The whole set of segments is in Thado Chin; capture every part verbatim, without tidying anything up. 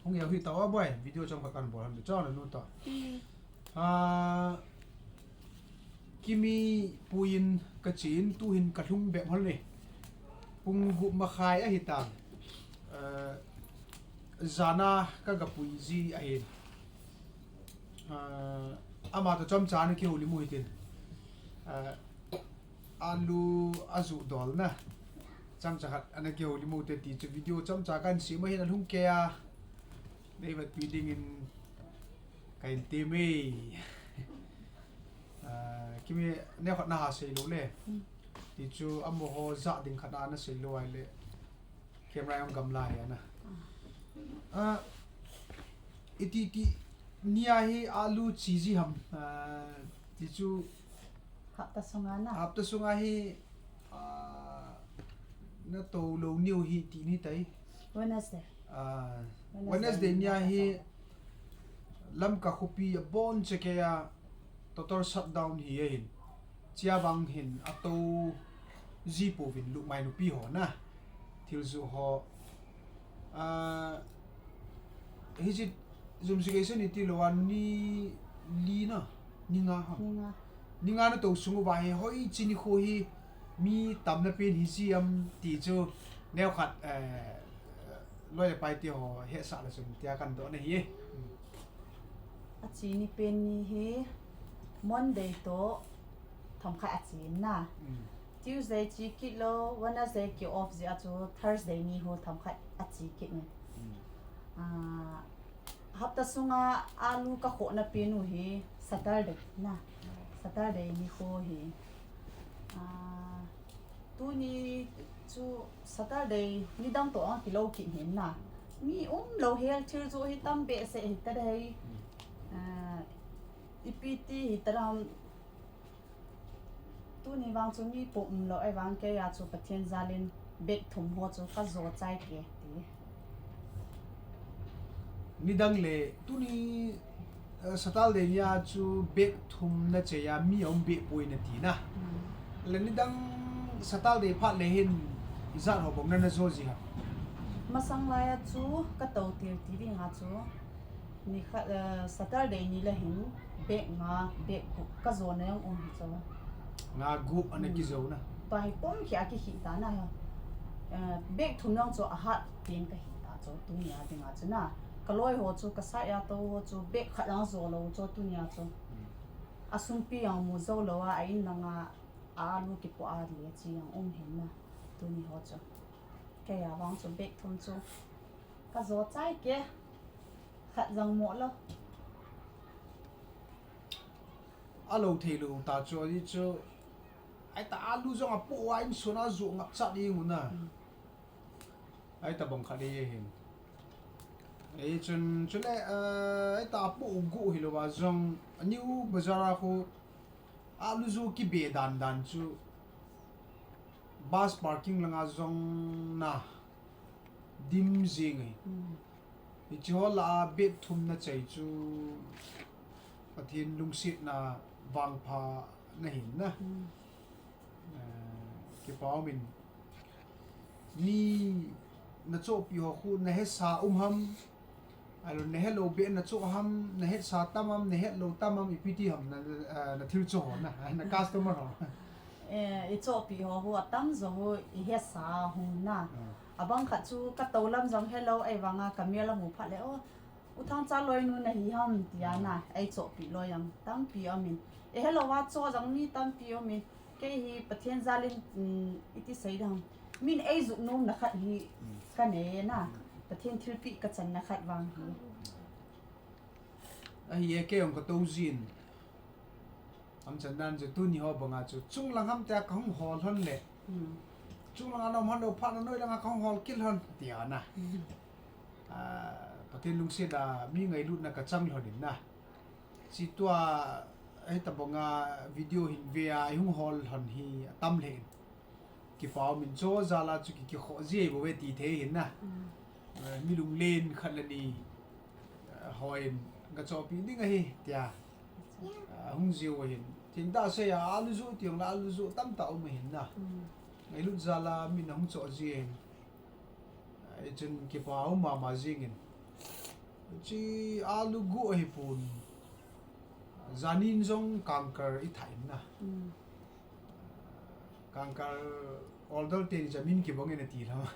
Hung ya hui tao a boi, video chom khat kan bol han chu na nu ta. Ah, Kimi puiyin ka chin, tuhin ka lhung bep hol ni. Pung gup makhai ahi tan. Ah, jana ka ga pui ji ahin. Ah, ama to chomcha na kihoulim u hitin. Ah, alu aju dol na. Chomcha khat ana kihoulim u te ti chu video chomcha kan sem ahin alhung kei a. Nei vet pi dingin Ka in ti mi. Ah, Kimi, neo khat na ha sei lou le. Hmm. Ti chu amaho ja ding khat na sei lou ai le. Camera jong gamla hi ana. Ah, iti ti nia hi alu chi ji ham. Ah, ti chu Hapta sunga na. Hapta sunga hi, ah, na to lou niu hi ti ni tai. Wednesday. Ah, Wednesday Wednesday nia hi Lamka khopi abon chekei a total shutdown hi ahin. Chia vang hin ato ji pouvin lukmai nupi ho na. Thil ju ho. Ah, hiche zomzakai seni ti lou a ni li na, ni nga ha. Ni nga. Ni nga na to sung uva hi hoi chini kho hi mi tamna pen hi ji am ti chu neo khat, eh, loi le pai ti ho hesa la sung tia kan do na hi. A chini pen ni hi Monday to thomkhat a chi na. Mm. Tuesday chi kit lou, Wednesday ki off ji a chu Thursday ni ho thomkhat a chi kit ni. Mm. Ah, hapta sunga alu ka khohna pen u hi Saturday na. Saturday ni ho hi. Ah, Tuni chu Saturday nidang to ang kilou kit hin na. Mi um lou hel thil chu hi tam behseh hi ta dei. Ah, ipi ti hi ta dam. Tuni vang chu mi po um lou ai vang kei a chu Pathen jalin bag thum ho chu ka jo chai ke ti. Nidang le tuni, eh, Saturday nia chu bag thum na chei a mi aum beh poi na ti na. Mm. Le nidang Saturday phat le hin ijat ho bang na na jo ji ha. Masang lai a chu ka to til ti ding a chu ni khat, eh, Saturday ni le hin bag nga, bag gup ka jo na jong um hi chu. Nga gup ana ki jo na. Tua hi pom khi a ki khi ta na. Eh, bag thum jong chu a hat tin ka hi ta chu tuni a ding a chu na. Ka loi ho chu ka sa ya to ho chu bag khat jong jo lou chu tuni a chu. Hmm. A sumpi jong mu jo lou a, a in lang a, a lu ki po a le chi jong um hin na. Tuni ho chu. Kei a vang chu bag thum chu. Ka jo chai ke. Khat jong mo lou. A lou thei lou ta chu, a ji chu. Ai ta alu jong a po a in suna ju ngap chat ding u na. Mm. Ai ta bang khat dei hin. Ei chun, chule, eh, ai ta po gu hi lou va jong, a New Bazar a khu, alu ju ki be dan dan chu, bus parking langa jong na, dim jing e. Mm. Hiche ho lah a bag thum na chei chu Pathen lungsetna vangpha na hin na. Hmm. Eh, kipa um in mi na chohpi ho khu na hesa um ham, ahilou na helou beh na choh ham, na hesa tam ham, na helou tam ham, ipi ti ham na, eh, na thil choh ho na, na customer ho. Eh, i chohpi ho khu atam jo khu i hesa hung na. Hmm. Abang khat chu ka to lam jong helou, ahivanga ka mel a mu phat le, "Oh, U Thangcha loi nu na hi ham?" tia na, ei chohpi loi jong tampi um in. E helou a choh jong mi tampi um in. Kei hi Pathen jalin, um, iti sei ding. Min ei juk nom na khat hi ka nei na. Pathen thilpeh ka chan na khat vang hi. Ahi e, kei jong ka to jin. Amchan dan chu tuni ho banga chu chunglang ham tia ka hung hol lhon le. Hmm. Chunglang a nom hon lou phat na noi langa ka hung hol kit lhon tia na. Hmm. Ah, Pathen lungset a mi ngailutna ka chang lhon in na. Chi tua, eh, tabanga video hin ve a, i hung hol lhon hi atam lheh in. Kipa um in, cho jal a chu ki, kikhoh ji bou ve ti thei hin na. Mm. Eh, mi lunglen khat le ni, eh, hoi in, ka chohpi ding ahi, tia. Ah, hung jiu ahin. Thingtah sei a, alu ju tiang la, alu ju tamtah um ahin na. Mm. Ngailut jal a, min ahung choh ji ahin. Ah, hichun kipa um mama jing in. Chi alu gu ahi pun. Janin jong kangkar i thain na. Kangkar order te ni jamin kibang in ati lama.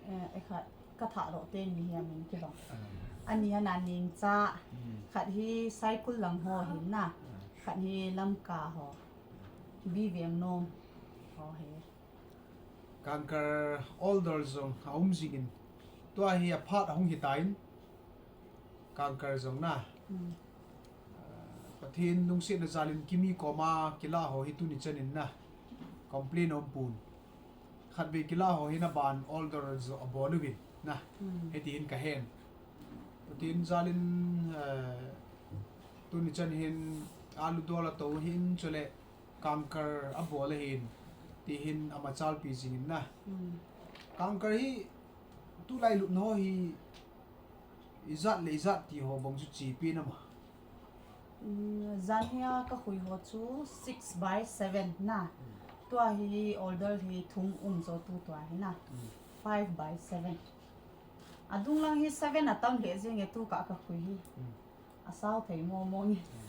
Eh, eh, khat, ka thah lo te ni hi a min kibang. Ah. Ani hi a ning cha. Hmm. Khat hi cycle lang ho hin na. Ah. Khat hi Lamka ho. Bi veng nom ho hi. Kangkar order jong a um jingin. Tua hi a phat a hung hitain. Kangkar jong na. Hmm. Ah, Pathen lungsetna jalin Kimi koma kila ho hi tuni chanin na. Complain um pun. Khatvei kila ho hin aban order jo abol uvin na. Hmm. Hiti hin ka hen. Pathen jalin, eh, tuni chan hin alu dol ato hin chule kangkar abol ahin. Ti hin amachalpi jingin na. Hmm. Kangkar hi tulai lupna ho hi ijat le ijat ti ho bang chu chepi na ma. Mm, jan hi a ka khui ho chu six by seven na. Hmm. Tua hi order hi thum um jo tu tua hi na. Hmm. Five by seven. Adung lang hi seven atam le jing e tu ka ka khui hi. Hmm. Asao thei mo mo ni. Hmm.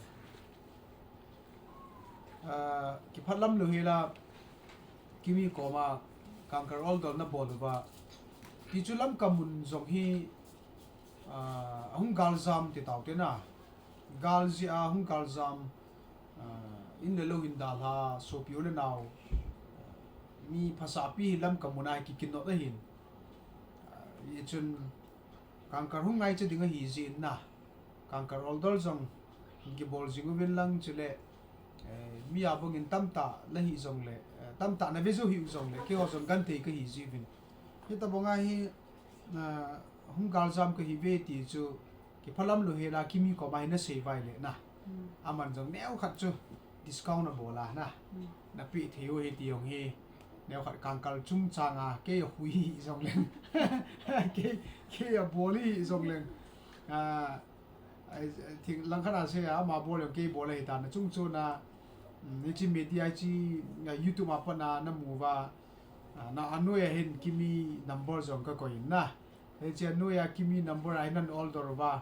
Ah, kiphat lam lo hi la Kimi koma kangkar order na bol uva. Ti chu Lamka mun jong hi, ah, ahung galjam ti tau te na. Gal jeh a hung galjam, ah, in le lou hin dalha, sopi u le nau, ah, mi phasapi hi Lamka mun a hi kikinot ahin. Ah, hichun kangkar hung ngaicha ding ahi jeh in na. Kangkar order jong kibol jing uvin lang chule, eh, mi a bangin tamtah la hi jongle, eh, tamtah na ve jou hi u jongle, keiho jong genthei kahi jiuvin. Hitabang a hi, ah, hung galjam kahi ve ti chu, kiphalam lou hi la Kimi koma hi na sei vai le na. Hmm. Aman jong neo khat chu discount abol a na. Hmm. Na pe thei u hi ti jong hi. Neo khat kangkal chungchang a, kei a hui hi jongleng. Kei, kei a bol hi jongleng. Ah, I, I think langkhat a sei a, ama bol jong kei bol ahi tan. Chung chu na, mm, hiche media hiche, ah, YouTube a pat na, na mu uva. Ah, na anoi a hin Kimi number jong ka koi in na. Hiche anoi a Kimi number a hin nan order uva.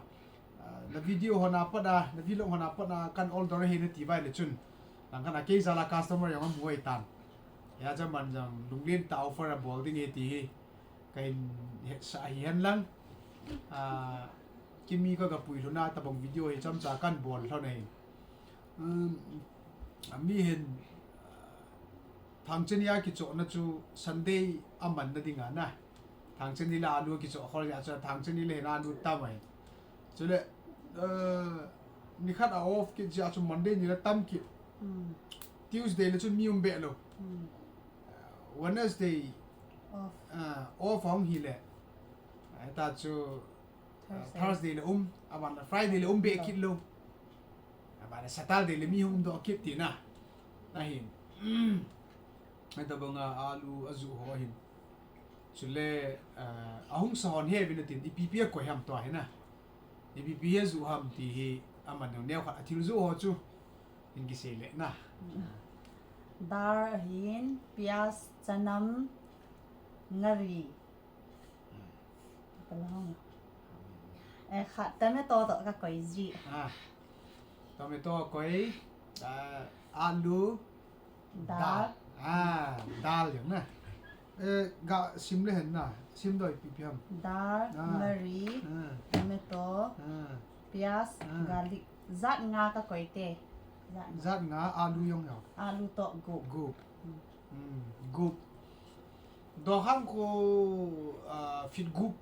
Ah, na video hon a pat a, na vlog hon a pat a, kan order ahi nati vai le chun. Langkhat a kei jal a customer jong amu ahi tan. Hia chu aman jong lunglen tah a offer abol ding ahi ti hi. Ka hin hetsah ahi hen lang. Ah, Kimi ka ga pui lhun a tabang video hi chomcha kan bol lhon ahi. Um, mi hin, ah, Thangchani a kichohna chu Sunday a manna ding a na. Thangchani la alu kichoh khol a chu Thangchani la hin alu tam ahi. Chule, eh, nikhat a off kit jeh a chu Monday ni la tam kit. Hmm. Tuesday la chu mi um be lou. Hmm. Wednesday, off. Ah, off ahung hi le. Ahita chu, ah, Thursday. Thursday la um, aban la Friday la um be kit lou. Aban la Saturday la mi hung doh kit ti na. Ahin. Hitabang a alu ajuh ho ahin. Chule, ah, ahung sa hon he vin atin, ipi pi a koi ham tua hi na. Ipi pi a juh ham ti hi, aman neo neo khat a thil juh ho chu. Hin kisei le na. Dal ahin, piyaj, chanam, ngari. Hmm. Kala hong. Eh, khat tomato toh ka koi ji. Ah. Tomato koi, ah, alu, Dal. Dal. Ah, dal jong na. Eh, ga sim le hen na. Sim doi ipi ipi ham. Dal, ah, ngari, ah, tomato, ah, piyaj, ah, garlic. Jat nga ka koi te. Jat nga. Jat nga, alu jong jong. Alu toh gup. Gup. Hmm. Hmm, gup. Dokhang khu, ah, feet gup.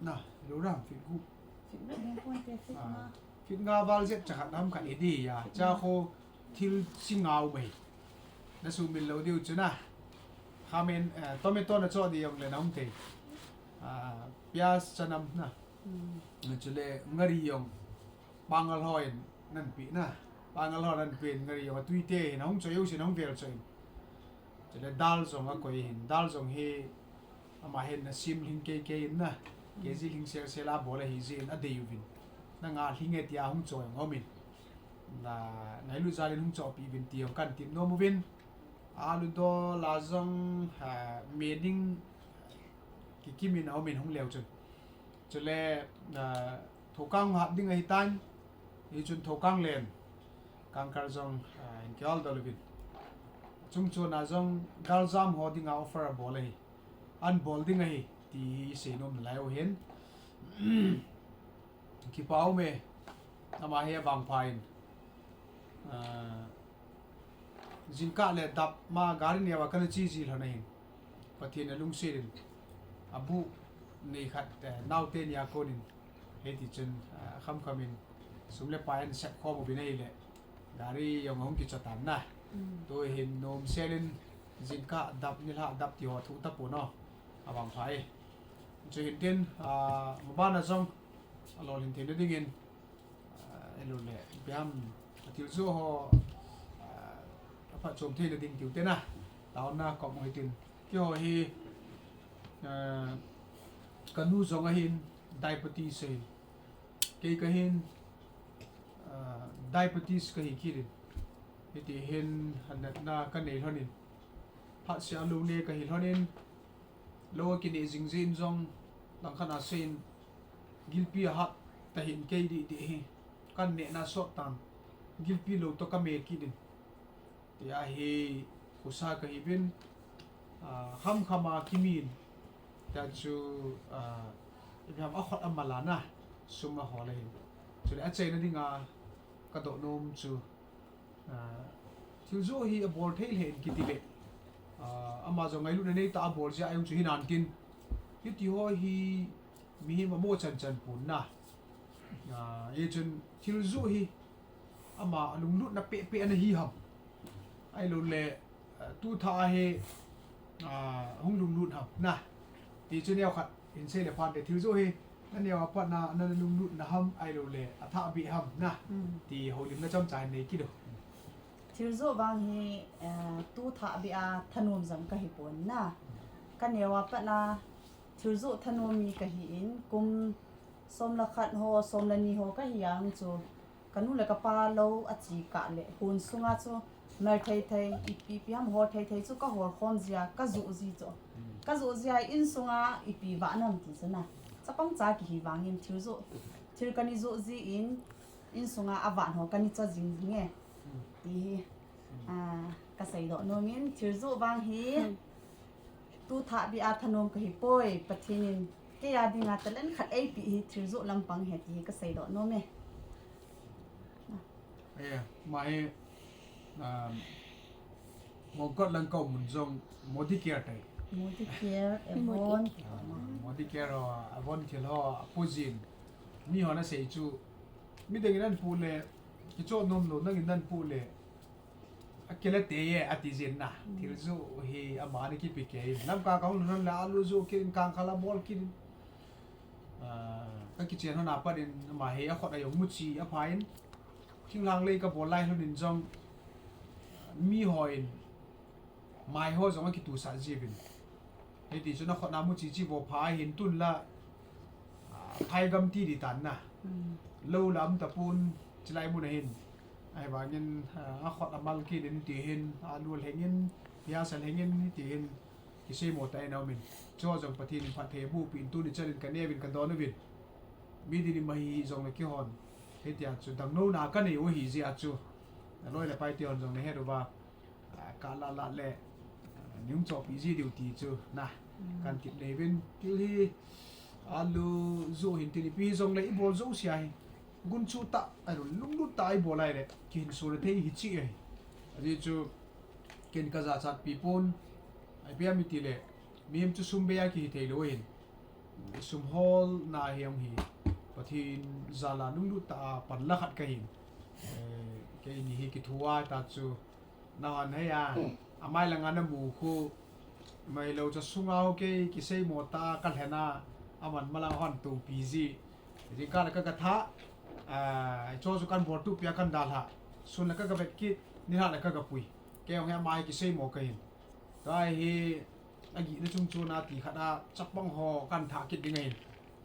Na, lo ram feet gup. Feet gup, feet nga. Ah, feet nga val jep chakhat ham khat idi ya. Feet nga. Cha khu thil si ngau mai. Na sumil lou diu chu na. Khamen, eh, tomato na cho di jong le na hung thei. Ah, piyaj chanam na. Hmm. Chule ngari jong. Pangal ho in nan pe na. Pangal ho nan pe in ngari jong atui te hin hung choi u sin hung vel choi in. Chule dal jong akoi hin. Dal jong hi ama hin na sim hling kei kei in na. K G hling sel sel a bol ahi jeh in adei uvin. Na nga hling e tia hung choi jong um in. Na ngailut jal in hung chohpi uvin ti jong kan tip nom uvin. Alu dol a jong, ha, me ding kikim in aum in hung leu chun. Chule, ah, thokang hat ding ahitan, hichun thokang len, kangkar jong, ah, hin kihol dol uvin. Chungchon a jong galjam ho dinga offer abol ahi. An bol ding ahi, ti hi isei nom nalai u ahin. Kipa um e, ama hi avangpha in. Ah, jingkah le dap ma gari neo a kana che ji lhon ahin. Pathen in alungset in. Abu nei khat, eh, naote nia konin. Hiti chun, ah, khamkham in sum le pai ana sep khom uvin ahile. Gari jong ahung kicha tan na. Mm. Tuhin nomsel in jingkah dap nilhah dap ti ho thuh tapon o. Avangpha e. Chuhin tin, ah, maban a jong alolhin theina dingin, ah, ahilou le, ipi ham, athil joh ho, ah, aphatchom theina ding tiu te na. Taona kom u hitin. Keiho hi, ah, kanu jong ahin, diabetes ahin. Kei kahin, ah, diabetes kahi kit in. Hiti hin hanatna kanei lhon in. Phatseh a lou ne kahi lhon in. Lou a kineh jing jeh in jong langkhat a seiyin gilpi ahat tahin kei didi hi. Kan nehna sot tan. Gilpi lou toh kame kit in. Tia hi khosa kahiuvin, ah, khamkham a kimin. Tia chu, ah, ipi ham akhut amal a na, sum ahol ahin. Chule achaina dinga kadoh nom chu, ah, thil joh hi abol thei lheh in kiti le. Ah, ama jong ngailutna neitah a abol jeh a jong chu hinan tin. Hiti ho hi mihem amo chanchan pon na. Ah, hichun thil joh hi ama lunglutna pehpeh ana hi ham. Ahilou le, ah, tu thah a hi, ah, hung lunglut ham na. Ti chu neo khat hin sei le phan te thil joh hi, na neo a pat na, na lunglutna ham, ahilou le, athah beh ham na. Mm. Ti houlimna chomcha hin nei kit u. Thil joh vang hi, eh, tu thah beh a thanom jong kahi pon na. Ka neo a pat na, thil joh thanom mi kahi in, kum som le khat ho, som le ni ho kahi a chu, kanu le kapa lou ache kah le, hon sunga chu, mel thei thei, ipi ipi ham hol thei thei chu kahol khom jia, kajoh ji chu. Mm. Kajoh jia, insunga ipi vah nam ti chu na. Chapang cha kihi vangin thil joh, thil kana joh jin, insunga avan ho kana cha jing jing e. Mm. Ti hi, mm, ah, kasei doh nom in, thil joh vang hi, mm, tu thah beh a thanom kahi poi, Pathen in kei a dinga talent khat eipeh hi thil joh lampang ahi ti hi kasei doh nom e. Eh, ama hi, um, Mongkot lang ka um mun jong Modicare tai. Modicare, Avon. Ah, Modicare ho, Avon thil ho, apo jin. Mi hon asei chu, midang in ahin po le, kicho nom lou, nang in nahin po le, akile tei e, ati jin na. Mm. Thil joh hi ama ana kipe kei in. Lamka kahung lhun le alu joh kit in, kangkal abol kit in. Ah, kakichen lhon a pat in ama hi akhut a jong muchi apha in. Thinglhang lei kabol lai lhon in jong, mi hon mai ho jong akitusah jiuvin. Hiti chun akhut a muchi chi vo pha ahin tun la, ah, phaigam ti di tan na. Mm. Lou la um tapon chilai mun ahin. Ahivangin, ah, akhut amal kit in ti hin, alu lheng in, piaz alheng in ti hin, kiseimo tah in aum in. Chu jong Pathen in phatthei boh peh in tuni chan in kaneo in kadon uvin. Mi din in mahi jong le kihon. Hitia chu dangnouna kanei u ahi jeh a chu, naloi le pai te hon jong nahet uva, ah, kalah lah le, ah, nahung chohpeh ji diu ti chu na. Mm. Kahin kip nei uvin. Thil hi, alu joh hin tin ipi jong le ibol jouse a hi. Gunchu tah, ahilou, lunglut tah a ibol a ahile, kihinso na thei hi cheh ahi. Ajeh chu, ken kajachat pi pon, ipi ham iti le, mihem chu sum bei a kihi thei lou ahin. Sum holna hi ahung hi, Pathen jal a lunglut tah a panla khat kahin. Eh, keini hi kithoa ta chu, Nahon hei a, amai langa namu khu, mai lou chu sunga ho kei kiseimo tah a kalhen a, aman malang hon topi ji. Jingkah le ka, ka thah, ah, chu chu kan bol tupi a kan dalha. Sun le ka, ka vet kit, nilhah le ka, ka pui. Kei jong hi ama hi kiseimo kahin. Tua hi, agihna chung chun a ti khat a, chapang ho kan thah kit ding ahin.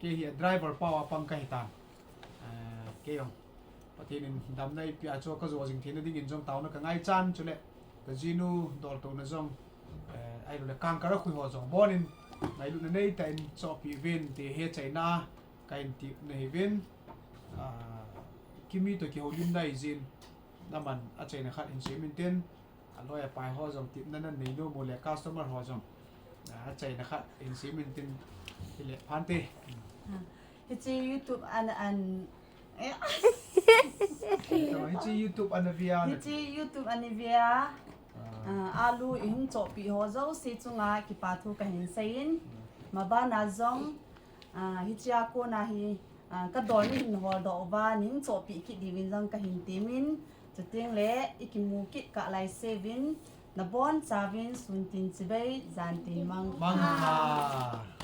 Kei hi a driver pau a pang kahi tan. Ah, kei jong. Pathen in damna eipeh a chu kajo jing theina dingin jong taona kangaichan chule. Kajinu doltouna jong, eh, ahilou le kangkal a khui ho jong abonin. Ngailutna neitah in chohpeh uvin ti hi achaina. kahin tepna hiuvin, ah, Kimi toh kihoulimna hijeh in, naman achaina khat hin seimin tin, aloi apai ho jong tepna nanei nom uleh customer ho jong, ah, achaina khat hin seimin tin, hile phante. Ah, hiche YouTube an, an, eh. Hiche YouTube ana vea, hiche YouTube ana vea, ah, alu ihung chohpeh ho jouse chunga kipa thu kahin seiyin. Mabana jong, ah, hichea kona hi, ah, kadol nahin holdoh uva, neihin chohpeh kit diuvin jong kahin temin, chutengle ikimu kit kah laisevin, nabonchauvin sun tin chibai, jan tin mangpha. Mangpha.